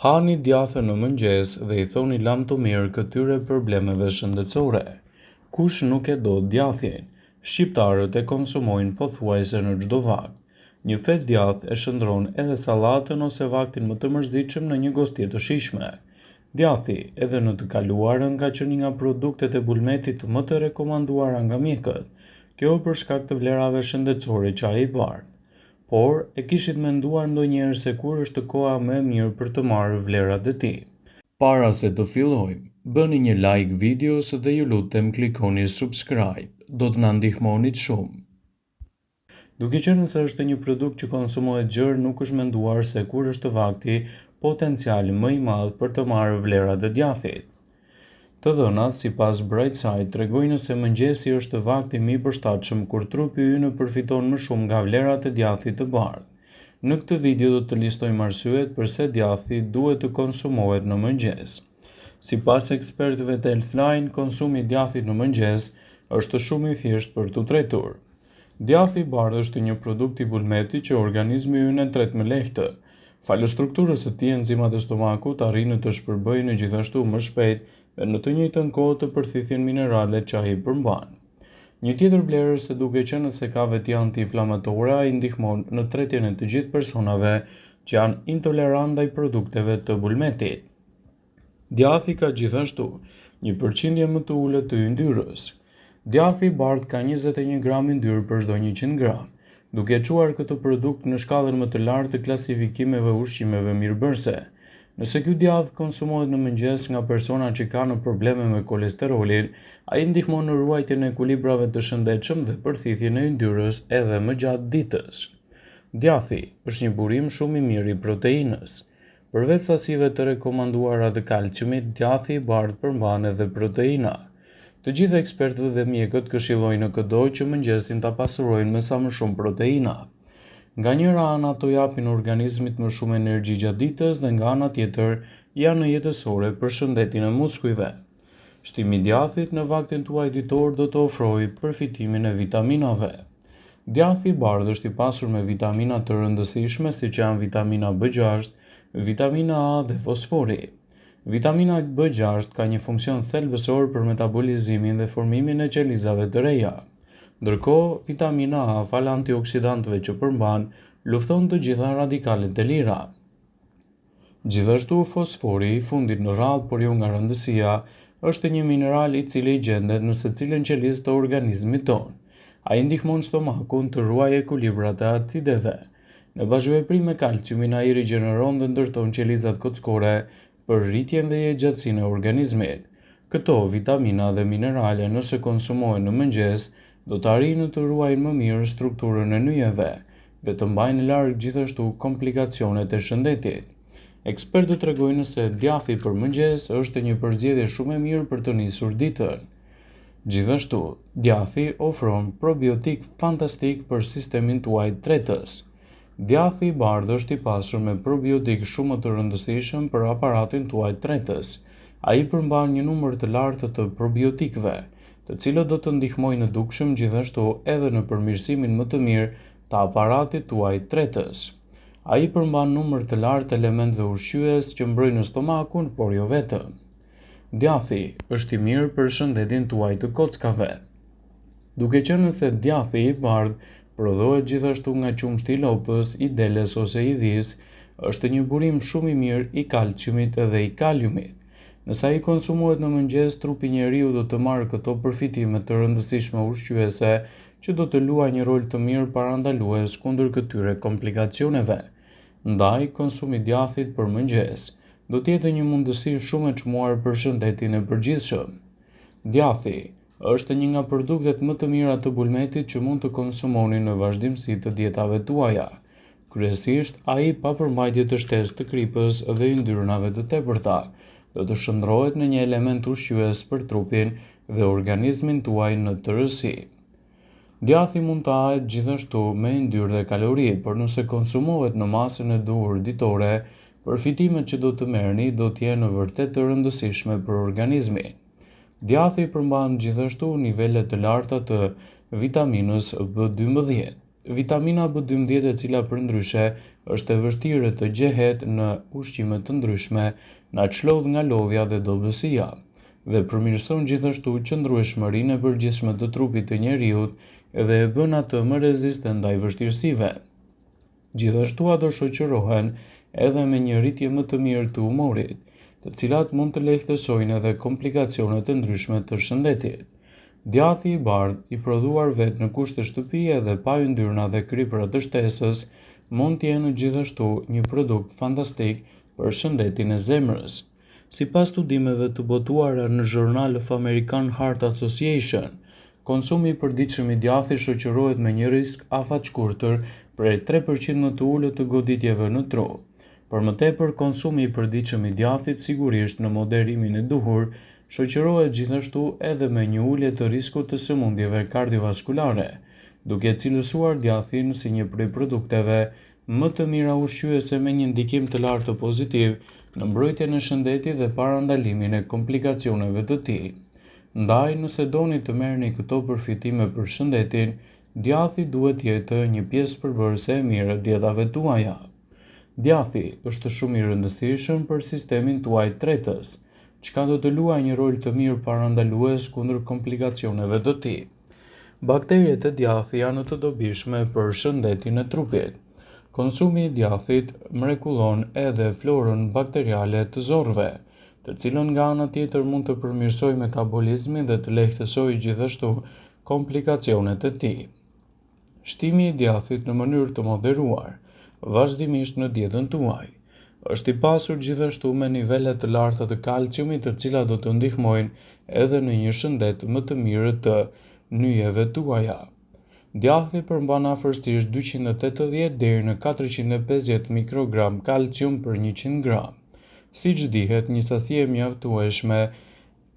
Hani djathë në mëngjes dhe i thoni lamtumirë këtyre problemeve shëndetësore. Kush nuk e do djathin? Shqiptarët e konsumojnë pothuajse në çdo vakt. Një fetë djathë e shndërron edhe sallatën ose vaktin më të mërzitshëm në një gostje të shijshme. Djathi, edhe në të kaluarën ka qenë një nga produktet e bulmetit më të rekomanduara nga mjekët, kjo për shkak të vlerave shëndetësore që ai bart. Por, e kishit menduar ndonjëherë se kur është koha më e mirë për të marrë vlerat e tij? Para se të fillojmë, bëni një like videos dhe ju lutem klikoni subscribe, do të na ndihmonit shumë. Duke qenë se është një produkt që konsumohet gjerë, nuk është menduar se kur është vakti potencial më i madh për të marrë vlerat e djathit. Të dhënat, sipas Brightside, tregojnë se mëngjesi është vakti më i përshtatshëm kur trupi ynë përfiton më shumë nga vlerat e djathit të bardhë. Në këtë video do të listojmë arsyet përse djathi duhet të konsumohet në mëngjes. Sipas ekspertëve të Healthline, konsumi i djathit në mëngjes është shumë i thjeshtë për t'u tretur. Djathi i bardhë është një produkt i bulmetit që organizmi ynë e tret më lehtë. Falë strukturës së tij, enzimat e stomakut arrijnë të shpërbëjnë gjithashtu më shpejt dhe në të njëjtën kohë të përthithin mineralet që ai përmban. Një tjetër vlerë është se duke qenë se ka veti antiinflamatore, ai ndihmon në tretjen e të gjithë personave që janë intolerantë ndaj produkteve të bulmetit. Djathi ka gjithashtu një përqindje më të ulët të yndyrës. Djathi i bardhë ka 21 gram yndyrë për çdo 100 gram, duke e çuar këtë produkt në shkallën më të lartë të klasifikimeve ushqimeve mirëbërëse. Nëse ky djathë konsumohet në mëngjes nga persona që kanë probleme me kolesterolin, ai ndihmon në ruajtjen e ekuilibrave të shëndetshëm dhe përthithjen e yndyrës edhe më gjatë ditës. Djathi është një burim shumë i mirë i proteinës. Përveç sasive të rekomanduara të kalciumit, djathi i bardhë përmban edhe proteina. Të gjithë ekspertët dhe mjekët këshillojnë këdo që mëngjesin ta pasurojnë me sa më shumë proteina. Nga njëra anë ato japin organizmit më shumë energji gjatë ditës dhe nga ana tjetër janë jetësore për shëndetin e muskujve. Shtimi i djathit në vaktin tuaj ditor do të ofrojë përfitimin e vitaminave. Djathi i bardhë është i pasur me vitamina të rëndësishme siç janë vitamina B6, vitamina A dhe fosfori. Vitamina B6 ka një funksion thelbësor për metabolizimin dhe formimin e qelizave të reja. Ndërkohë, vitamina A, falë antioksidantëve që përmban, lufton të gjitha radikalet e lira. Gjithashtu, fosfori, i fundit në radhë por jo nga rëndësia, është një mineral i cili gjendet në secilën qelizë të organizmit tonë. Ai ndihmon stomakun të ruajë ekuilibrat e acideve. Në bashkëveprim me kalciumin, ai rigjeneron dhe ndërton qelizat kockore për rritjen dhe jetëgjatësinë e organizmit. Këto vitamina dhe minerale nëse konsumohen në mëngjes, do të arrijnë të ruajnë më mirë strukturën e nyjeve dhe të mbajnë larg gjithashtu komplikacionet e shëndetit. Ekspertët tregojnë se djathi për mëngjes është një përzgjedhje shumë e mirë për të nisur ditën. Gjithashtu, djathi ofron probiotik fantastik për sistemin tuaj tretës. Djathi i bardhë është i pasur me probiotikë shumë të rëndësishëm për aparatin tuaj tretës. Ai përmban një numër të lartë të probiotikëve, të cilët do të ndihmojnë dukshëm gjithashtu edhe në përmirësimin më të mirë të aparatit tuaj tretës. Ai përmban numër të lartë të elementëve ushqyes që mbrojnë stomakun, por jo vetëm. Djathi është i mirë për shëndetin tuaj të kockave. Duke qenë se djathi i bardhë prodhohet gjithashtu nga qumështi i lopës, i deles ose i dhisë, është një burim shumë i mirë i kalciumit dhe i kaliumit. Nëse ai konsumohet në mëngjes, trupi i njeriut do të marrë këto përfitime të rëndësishme ushqyese që do të luajë një rol të mirë parandalues kundër këtyre komplikacioneve. Ndaj, konsumi i djathit për mëngjes do të jetë një mundësi shumë e çmuar për shëndetin e përgjithshëm. Djathi është një nga produktet më të mira të bulmetit që mund të konsumoni në vazhdimësi të dietave tuaja. Kryesisht, ai pa përmbajtje të shtesë të kripës dhe yndyrnave të tepërta, do të shndërrohet në një element ushqyes për trupin dhe organizmin tuaj në tërësi. Djathi mund të hahet gjithashtu me yndyrë dhe kalori, por nëse konsumohet në masën e duhur ditore, përfitimet që do të merrni do të jenë vërtet të rëndësishme për organizmin. Djathi përmban gjithashtu nivele të larta të vitaminës B12. Vitamina B12 e cila përndryshe është e vështirë të gjehet në ushqime të ndryshme, na çlodh nga lodhja dhe dobësia dhe përmirëson gjithashtu qëndrueshmërinë e përgjithshme të trupit të njeriut dhe e bën atë më rezistent ndaj vështirësive. Gjithashtu ato shoqërohen edhe me një rritje më të mirë të humorit, të cilat mund të lehtësojnë edhe komplikacionet e ndryshme të shëndetit. Djathi i bardhë, i prodhuar vetë në kushte shtëpie dhe pa yndyrna dhe kripëra të shtesës, mund të jenë gjithashtu një produkt fantastik për shëndetin e zemrës. Sipas studimeve të botuara në Journal of American Heart Association, konsumi i përditshëm i djathit shoqërohet me një risk afatshkurtër prej 3% më të ulët të goditjeve në tru. Për më tepër, konsumi i përditshëm i djathit, sigurisht në moderimin e duhur, shoqërohet gjithashtu edhe me një ulje të riskut të sëmundjeve kardiovaskulare, duke e cilësuar djathin si një prej produkteve më të mira ushqyese me një ndikim të lartë pozitiv në mbrojtjen e shëndetit dhe parandalimin e komplikacioneve të tij. Ndaj, nëse doni të merrni këto përfitime për shëndetin, djathi duhet të jetë një pjesë përbërëse e mirë e dietave tuaja. Djathi është shumë i rëndësishëm për sistemin tuaj tretës, çka do të luajë një rol të mirë parandalues kundër komplikacioneve të tij. Bakteriet e djathit janë të dobishme për shëndetin e trupit. Konsumi i djathit mrekullon edhe florën bakteriale të zorrëve, të cilën nga ana tjetër mund të përmirësojë metabolizmin dhe të lehtësojë gjithashtu komplikacionet e tij. Shtimi i djathit në mënyrë të moderuar, vazhdimisht në dietën tuaj, është i pasur gjithashtu me nivele të larta të kalciumit të cilat do të ndihmojnë edhe në një shëndet më të mirë të nyjeve tuaja. Djathi përmban afërsisht 280 deri në 450 mikrogram kalcium për 100 gram. Siç dihet, një sasi e mjaftueshme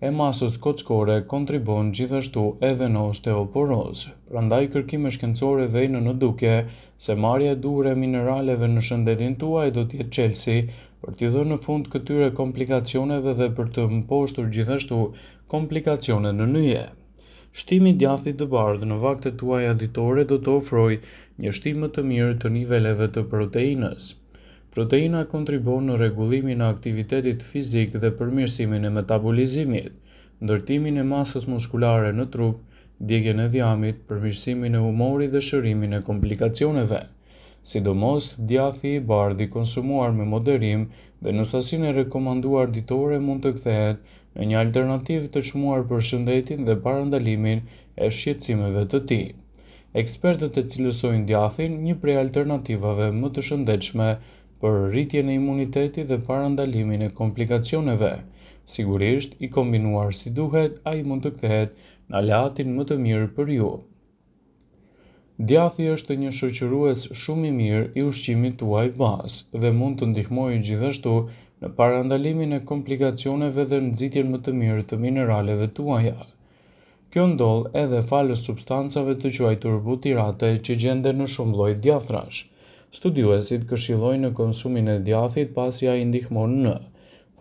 e masës kockore kontribuon gjithashtu edhe në osteoporozë. Prandaj kërkime shkencore vënë në dukje se marrja e duhur e mineraleve në shëndetin tuaj do të jetë çelësi për t'i dhënë fund këtyre komplikacioneve dhe për të mposhtur gjithashtu komplikacionet në nyje. Shtimi i djathit të bardhë në vaktet tuaja ditore do të ofrojë një shtim më të mirë të niveleve të proteinës. Proteina kontribuon në rregullimin e aktivitetit fizik dhe përmirësimin e metabolizimit, ndërtimin e masës muskulare në trup, djegien e dhjamit, përmirësimin e humorit dhe shërimin e komplikacioneve. Sidomos, djathi i bardhë i konsumuar me moderim dhe në sasinë e rekomanduar ditore mund të kthehet në një alternativë të çmuar për shëndetin dhe parandalimin e shqetësimeve të tij. Ekspertët e cilësojnë djathin një prej alternativave më të shëndetshme për rritjen e imunitetit dhe parandalimin e komplikacioneve. Sigurisht, i kombinuar si duhet, ai mund të kthehet në aleatin më të mirë për ju. Djathi është një shoqërues shumë i mirë i ushqimit tuaj bazë dhe mund të ndihmojë gjithashtu në parandalimin e komplikacioneve dhe nxitjen më të mirë të mineraleve tuaja. Kjo ndodh edhe falë substancave të quajtur butirate që gjenden në shumë lloj djathrash. Studiuesit këshillojnë në konsumin e djathit pasi ai ndihmon në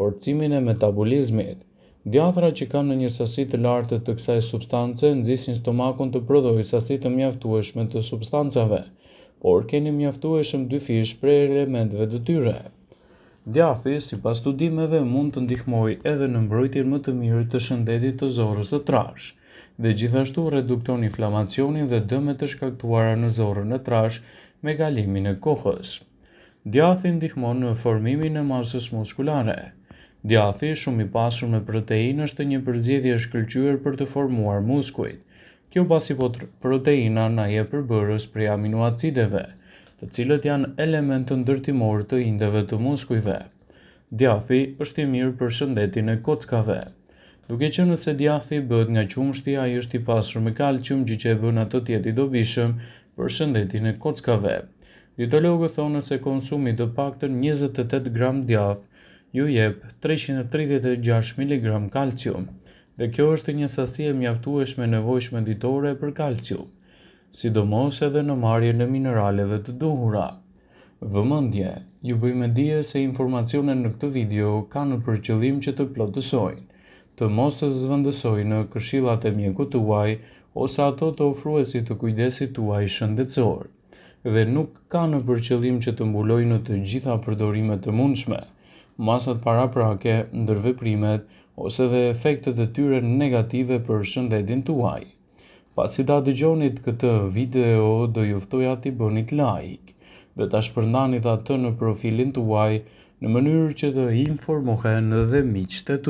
forcimin e metabolizmit. Djathrat që kanë një sasi të lartë të kësaj substance nxisin stomakun të prodhojë sasi të mjaftueshme të substancave, por keni mjaftueshëm dyfish prej elementëve të tyre. Djathi, sipas studimeve, mund të ndihmojë edhe në mbrojtjen më të mirë të shëndetit të zorrës së trashë, dhe gjithashtu redukton inflamacionin dhe dëmet e shkaktuara në zorrën e trashë me kalimin e kohës. Djathi ndihmon në formimin e masës muskulare. Djathi, shumë i pasur me proteinë, është një përzgjedhje e shkëlqyer për të formuar muskujt. Kjo pasi proteina na jep përbërës prej aminoacideve, të cilët janë elementë ndërtimorë të indeve të muskujve. Djathi është i mirë për shëndetin e kockave. Duke qenë se djathi bëhet nga qumështi, ai është i pasur me kalcium, gjë që e bën atë të jetë i dobishëm për shëndetin e kockave. Dietologët thonë se konsumi i të paktën 28 gram djathë ju jep 336 miligram kalcium, dhe kjo është një sasi e mjaftueshme e nevojshme ditore për kalcium, sidomos edhe në marrjen e mineraleve të duhura. Vëmendje, ju bëj me dije se informacionet në këtë video kanë për qëllim që të plotësojnë, të mos zëvendësojnë këshillat e mjekut tuaj ose ato të ofruesit të kujdesit tuaj shëndetësor. dhe nuk kanë për qëllim që të mbulojnë të gjitha përdorimet e mundshme, masat paraprake, ndërveprimet ose dhe efektet e tyre negative për shëndetin tuaj. Pasi ta dëgjonit këtë video, do ju ftoja t'i bënit like dhe ta shpërndanit atë në profilin tuaj në mënyrë që të informohen dhe miqtë e tu.